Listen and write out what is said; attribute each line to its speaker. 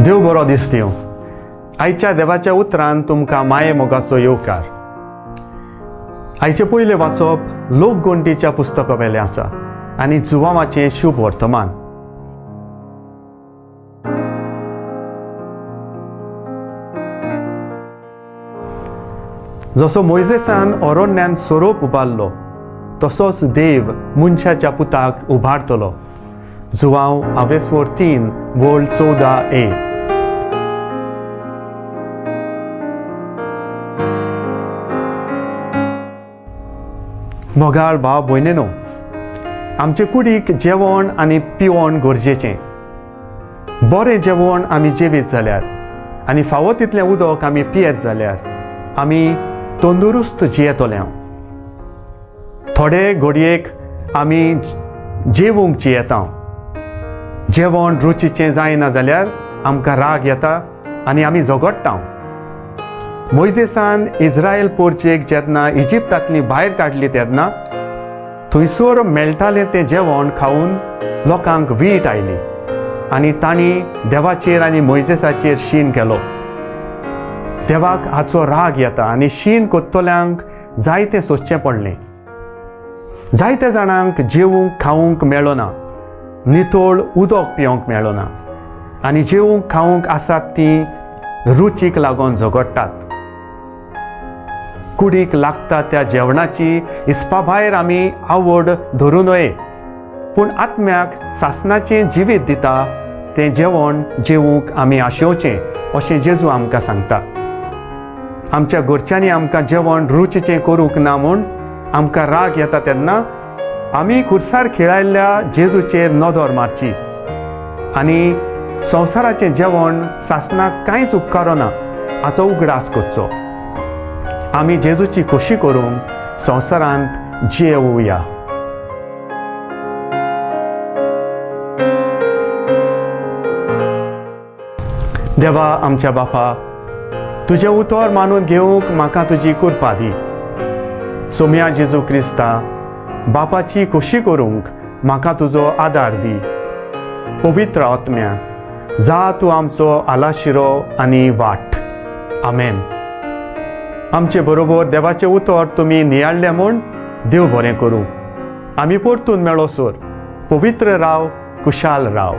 Speaker 1: देव बरो दीस दिवं. आयच्या देवाच्या उतरान तुमकां माये मोगाचो येवकार. आयचें पयलें वाचप लोकगोंटीच्या पुस्तका वेलें आसा आनी जुवांवाचें शुभ वर्तमान. जसो मोयजेसान अरण्यान सोरोप उबारलो तसोच देव मनशाच्या पुताक उबारतलो. जुवांव आवेस्वोर 3 वोल्ड 14 ए. मोगाळ भाव भयणीनो, आमचे कुडीक जेवण आनी पिवण गरजेचें. बरें जेवण आमी जेवीत जाल्यार आनी फावो तितलें उदक आमी पियेत जाल्यार आमी तंदुरुस्त जियेतले. थोडे घडयेक आमी जेवूंक जियेता. जेवण रुचीचें जायना जाल्यार आमकां राग येता आनी आमी झगडटा. मोयजेसान इस्रायल पोरचेक जेन्ना इजिप्तांतली भायर काडली तेन्ना थंयसर मेळटालें तें जेवण खावन लोकांक वीट आयली आनी तांणी देवाचेर आनी मोयजेसाचेर शीण केलो. देवाक हाचो राग येता आनी शीण कोत्तल्यांक जायतें सोंसचें पडलें. जायते जाणांक जेवूंक खावंक मेळना, नितळ उदक पिवंक मेळना आनी जेवूंक खावंक आसात तीं रुचीक लागून झगडटात. कुडीक लागता त्या जेवणाची हिसपा भायर आमी आवड धरूं नये, पूण आत्म्याक सासणाचें जिवीत दिता तें जेवण जेवूंक आमी आशेवचें अशें जेजू आमकां सांगता. आमच्या घरच्यांनी आमकां जेवण रुचीचें करूंक ना म्हूण आमकां राग येता तेन्ना आमी खुर्सार खेळायल्ल्या जेजूचेर नदर मारची आनी संवसाराचें जेवण सासणाक कांयच उपकारना हाचो उगडास करचो. आमी जेजूची खोशी करूंक संवसारांत जियेवया. देवा आमच्या बापा, तुजें उतर मानून घेवंक म्हाका तुजी कृपा दी. सोम्या जेजू क्रिस्ता, बापाची खोशी करूंक म्हाका तुजो आदार दी. पवित्र आत्म्या, जा तूं आमचो आलाशिरो आनी वाट. आमेन. आमचे बरोबर देवाचें उतर तुमी नियाळ्ळें म्हूण देव बरें करूं. आमी परतून मेळो सर. पवित्र राव, कुशाल राव.